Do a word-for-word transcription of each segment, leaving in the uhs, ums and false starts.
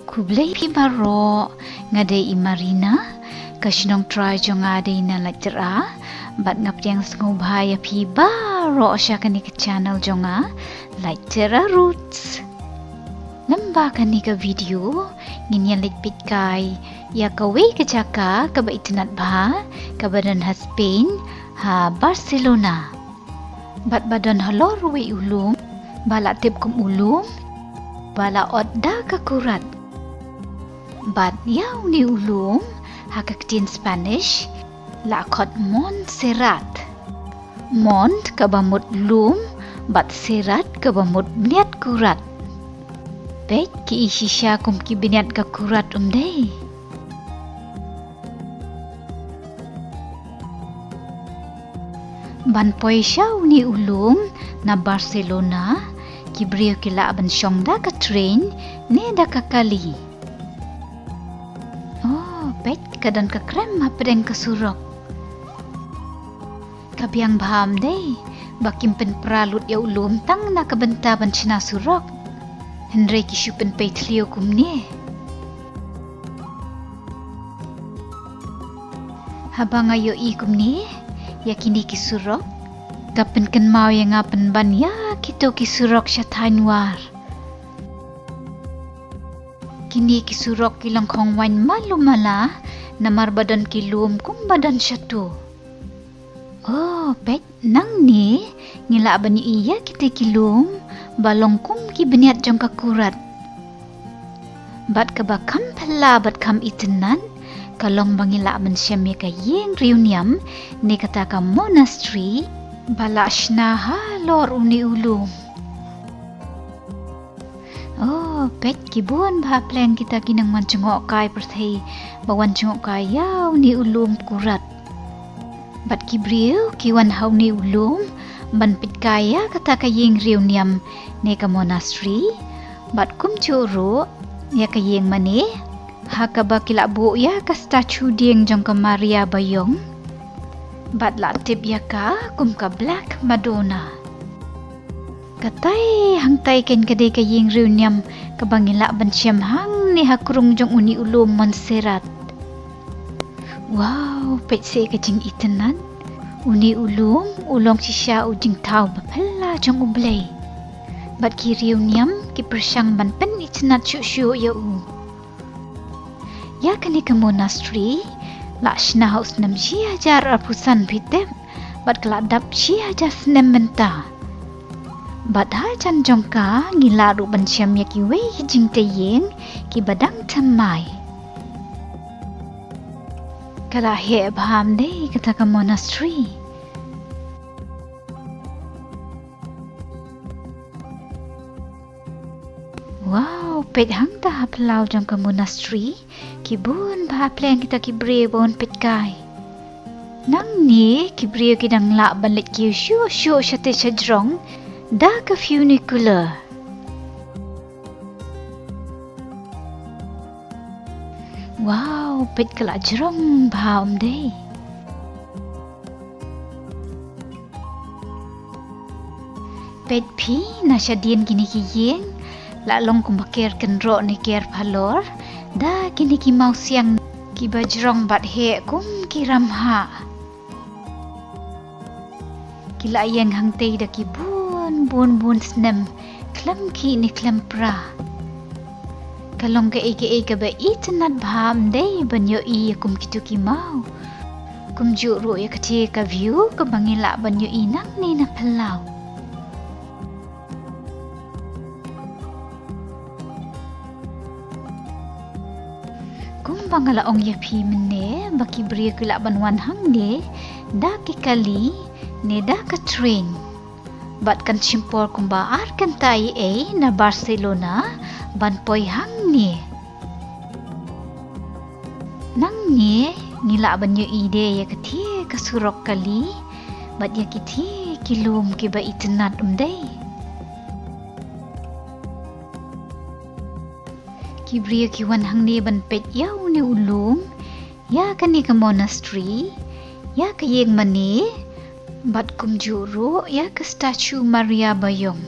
Khublei phi baroh, nga dei i Marina, ka shnong trai jong nga dei na Laityra, bad nga pdiang sngewbha ïa phi baroh sha kane ka channel jong nga, Laityra Roots. Lyngba kane ka video, ngin ïa leit peit kai ïa kawei ka jaka kaba itynnad bha, kaba don ha Spain, ha Barcelona. Bad ba don halor uwei u lum, ba la tip kum u lum ba la ot da ka kurat. Bad ïa une u lum, ha ka ktien Spanish, la khot Montserrat. Mont kaba mut lum, bad Serrat kaba mut bniat kurat. Peit ki i shisha kum ki bniat ka kurat, ym dei? Ban poi sha une u lum na Barcelona, ki briew ki lah ban shong da ka train ne da ka kali. Oh, peit ka don ka krem hapdeng ka surok. Ka biang bha, ym dei, ba kim pynpra lut ïa u lum tang na ka bynta ban shna surok. Hynrei ki shu pynpei thliew kumne. Haba nga ïohi kumne ïa kine ki surok, ka pynkynmaw ïa nga pynban ïa kito ki surok sha thaiñ War. Kine ki surok ki long khongwaiñ malu mala, namar ba don ki lum kumba don shato. Oh, peit, nangne ngi lah ban ïohi ïa kita ki lum ba long kum ki bniat jong ka kurat. Bad kaba kham phylla bad kham itynnad, ka long ba ngi lah ban shem ïa ka ïing riewniam, ne kata ka monastery, ba la shna halor une u lum. Oh, peit ki bun bha pleng kita ki nongwan jngohkai pyrthei, ba wan jngohkai ïa une u lum kurat. Bad ki briew ki wan ha une u lum ban peit kai ïa kata ka ïing riewniam ne ka monastery, bad kumjuh ruh ïa ka ïing mane, ha kaba ki la buh ïa ka statue dieng jong ka Maria Bayong, bad la tip ïa ka kum ka Black Madonna. Katai hangtai keiñ ka dei ka ïing riewniam kaba ngi lah ban shem hangne ha krung jong une u lum Montserrat. Wow, peit seh ka jingitynnad. Une u lum u long shisha u jingthaw ba phylla jong U Blei. Bad ki riewniam ki pyrshang ban pynitynnad shuh shuh ïa u. Ïa kane ka monastery la shna ha u snem shi hajar arphew san, phi tip, bad ka la dap shi hajar snem mynta. Bad hajan jong ka ngi lah ruh ban shem ïa kiwei ki jingtei ïing kiba dang thymmai. Ka la heh bha, ym dei, kata ka monastery. Wow, peit hangta ha phyllaw jong ka monastery, ki bun bha pleng kita ki briew ba wan peit kai. Nangne ki briew ki dang lah ban leit kiew shuh shuh shatei shajrong da ka funicular. Wow, peit ka la jrong bha, ym dei. Peit phi, na shadien kine ki ïing la long kumba ker kynroh ne ker phalor da kine ki mawsiang kiba jrong bad heh kum ki ramhah. Ki la ïeng hangtei da ki bun bun bun snem, khlem khih ne khlem pra. Ka long kaei kaei kaba itynnad bha, ym dei, ban ïohi ïa kum kito ki maw. Kumjuh ruh ïa kata ka view kaba ngi lah ban ïohi nangne na phyllaw. Kumba nga la ong ïa phi mynne, ba ki briew ki lah ban wan hangne da ki kali ne da ka train. Bad kan shim por kumba ar kynta eiei na Barcelona ban poi hangne. Nangne ngi lah ban ïohi de ïa kata ka surok kali bad ïa kita ki lum kiba itynnad, ym dei. Ki briew ki wan hangne ban peit ïa une u lum, ïa kane ka monastery, ïa ka ïing mane, bad kumjuh ruh ïa ka statue Maria Bayong.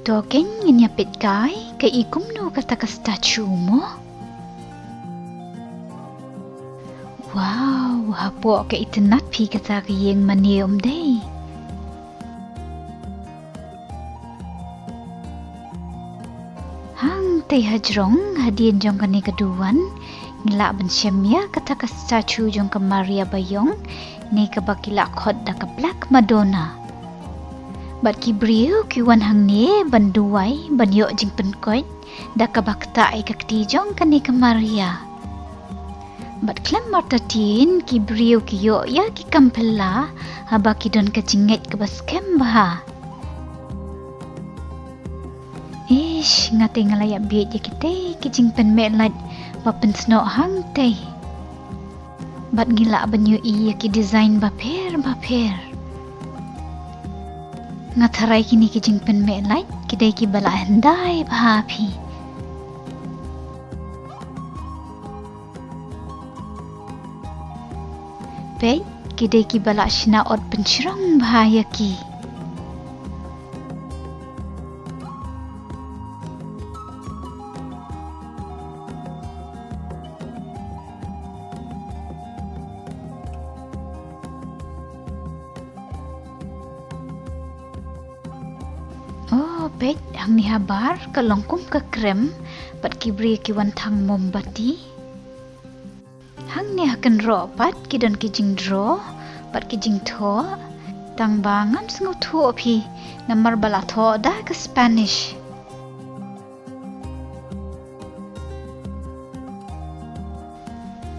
To keiñ ngin ïa peit kai, ka i kumno kata ka statue mo. Wow, hapoh ka itynnad phi kata ka ïing mane um dei. Hangtei hajrong hadien jong kane ka duwan ngi lah ban shem ïa kata ka statue jong ka Maria Bayong, ne kaba ki lah khot da ka Black Madonna. Bad ki briew ki wan hangne ban duwai ban ïoh jingpynkoit da kaba ktah ïa ka kti jong kane ka Maria. Bad khlem artatien ki briew ki ïoh ïa ki kam phylla haba ki don ka jingngeit kaba skhem bha. Ish, nga te nga la ïa bieit ïa kitei ki jingpynmih lait ba pynsnoh hangtei. Bad ngi lah ban ïohi ïa ki design bapher bapher. Nga tharai kine ki jingpynmih lait ki dei kiba la hyndai bha phi. Peit, ki dei kiba la shna ot pynshrong bha ïa ki. Oh, peit, hangne habar ka long kum ka krem, bad ki briew ki wan thang mombati. Hangne ha kynroh pat ki don ki jingdro bad ki jingthoh. Tang ba ngam sngewthuh phi, namar ba la thoh da ka Spanish.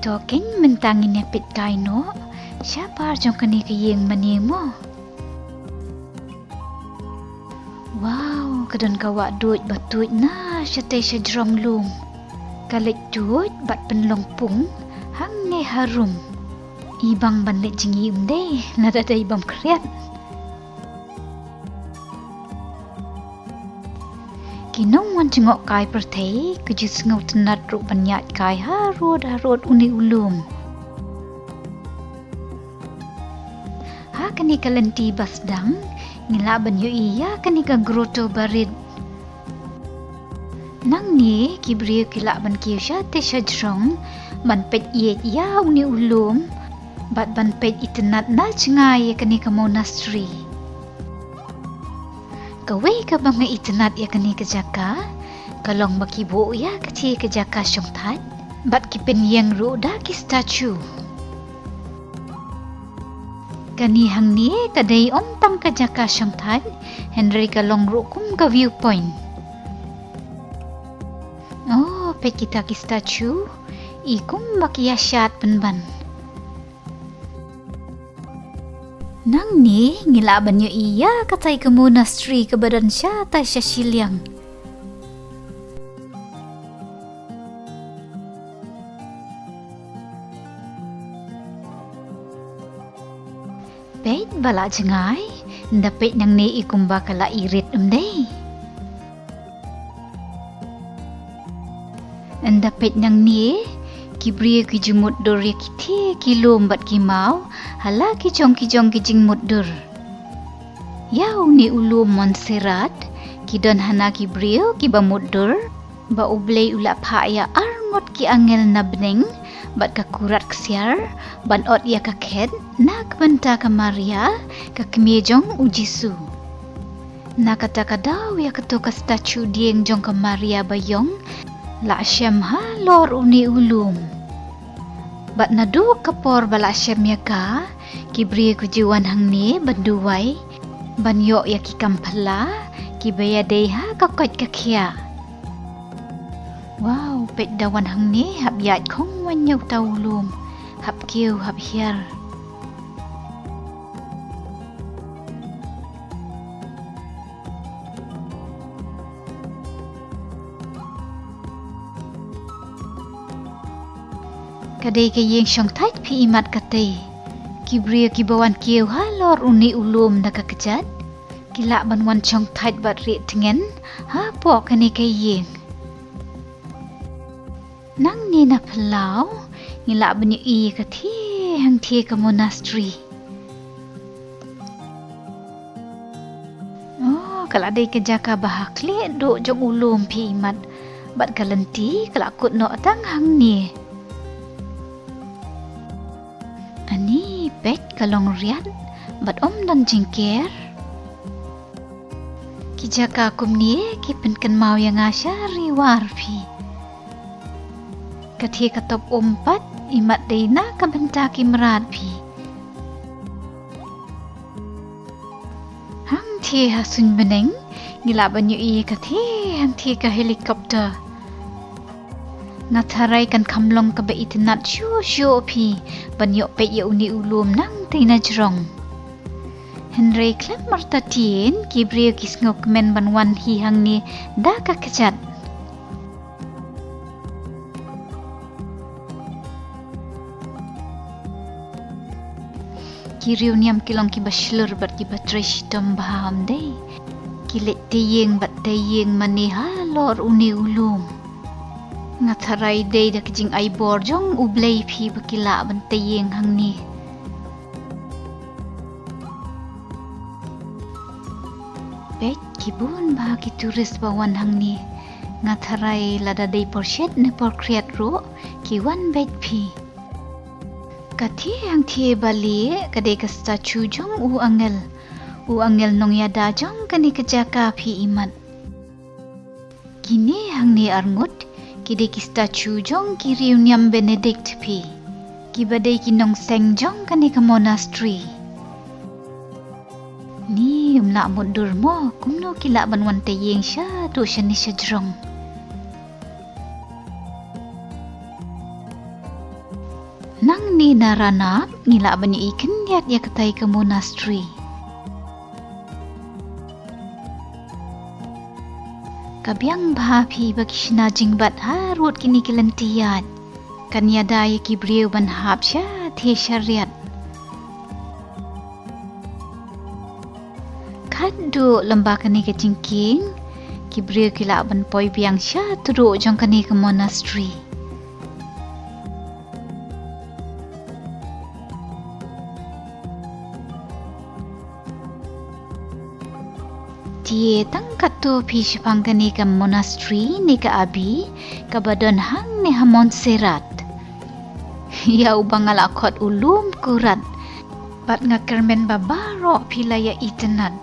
To keiñ mynta ngin ïa peit kai noh shabar jong kane ka ïing mane mo. Wow, ka don ka wah duid ba tuid na shatei shajrong lum. Ka leit tuid bad pynlong pung hangne harum. I bang ban leit jngi um dei, lada dei bym khriat. Ki nongwan jngoh kai pyrthei ki ju sngewtynnat ruh ban ïaid kai harud harud une u lum. Ha kane ka lynti ba sdang ngi lah ban ïohi ïa kane ka grotto barit. Nangne ki briew ki lah ban kiew shatei shajrong ban peit ïeit ïa une u lum bad ban peit itynnat na jngai ïa kane ka monastery. Kawei kaba nga itynnat ïa kane ka jaka ka long ba ki buh ïa kathie ka jaka shongthait bad ki pynïeng ruh da ki statue. Kane hangne ka dei ym tang ka jaka shongthait, hynrei ka long ruh kum ka viewpoint. Oh, peit kita ki statue, i kumba ki ïa shad pynban. Nangne ngi lah ban ïohi ïa katai ka monastery kaba don shatai sha shiliang. Peit ba la jngai, ynda peit nangne i kumba ka la irit ym dei. Ynda peit nangne, ki briew ki ju mutdur ïa ki thie ki lum bad ki maw ha la ki jong ki jong ki jingmutdur. Ïa une u lum Montserrat ki don hana ki briew kiba mutdur ba U Blei u la phah ïa arngut ki angel na bneng bad ka kurat ksiar ban ot ïa ka khet na ka bynta ka Maria, ka kmie jong U Jisu. Na kata ka daw ïa kato ka statue dieng jong ka Maria Bayong la shem halor une u lum. Bad naduh ka por ba la shem ïa ka, ki briew ki ju wan hangne ban duwai ban ïoh ïa ki kam phylla kiba ïadei ha ka koit ka khiah. Wow, peit da wan hangne hap ïaid khong wan ïa uta u lum, hap kiew hap hiar. Ka dei ka ïing shongthait phi imat katei. Ki briew kiba wan kiew halor une u lum da ka kjat ki lah ban wan shongthait bad rieh tngen hapoh kane ka ïing. Nangne na phyllaw ngi lah ban ïohi ïa ka thie hangthie ka monastery. Oh, ka la dei ka jaka ba ha khlieh duh jong u lum phi imat. Bad ka lynti ka la kut noh tang hangne. Ani peit ka long riat bad ym don jingker. Ki jaka kumne ki pynkynmaw ïa nga sha ri war phi. Ka thie ka top um pat imat dei na ka bynta ki mrad phi. Hangthie ha suiñ bneng ngi lah ban ïohi ka thie hangthie ka helicopter. Nga tharai kan kham long kaba itynnad shuh shuh phi ban ïoh peit ïa une u lum nangtei na jrong. Hynrei khlem artatien ki briew ki sngewkmen ban wan hi hangne da ka kjat. Ki riewniam ki long kiba shlur bad kiba trei shitom bha ym dei. Ki leit teieng bad teieng mane halor une u lum. Nga tharai dei da ka jingai bor jong U Blei phi ba ki lah ban teieng hangne. Peit ki bun bha ki tourist ba wan hangne. Nga tharai lada dei por shet ne por khriat ruh ki wan beit phi. Ka thie hangthie ba lieh ka dei ka statue jong u angel. U angel nongïada jong kane ka jaka phi imat. Kine hangne arngut ki dei ki statue jong ki riewniam Benedict phi, kiba dei ki nongseng jong kane ka monastery. Ni ym lah mutdur mo kumno ki lah ban wan teieng shaduh shane shajrong. Nangne na ranab ngi lah ban ïohi khyndiat ïa katai ka monastery. Ka biang bha phi ba ki shna jingbat harud kine ki lynti ïaid. Kan ïada ïa ki briew ban hap shathie shariat. Khatduh lem bad kane ka jingkieng ki briew ki lah ban poi biang shatduh jong kane ka monastery. Te tang katto phi shaphang kane ka monastery ne ka abbey kaba don hangne ha Montserrat. Ïa uba nga la khot u lum kurat. Bad nga kyrmen ba baroh phi la ïa itynnad.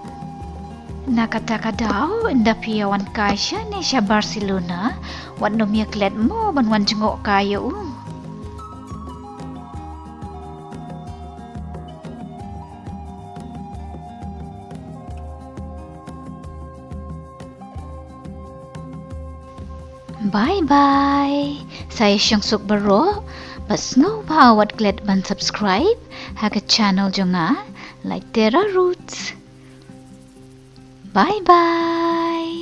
Na kata ka daw ynda phi ïa wan kai shane sha Barcelona, wat nym ïa klet mo ban wan jngoh kai ïa u. Bye bye. Sa ïa shong suk baroh bad sngewbha wat klet ban subscribe ha ka channel jong nga, Laitera Roots. Bye bye.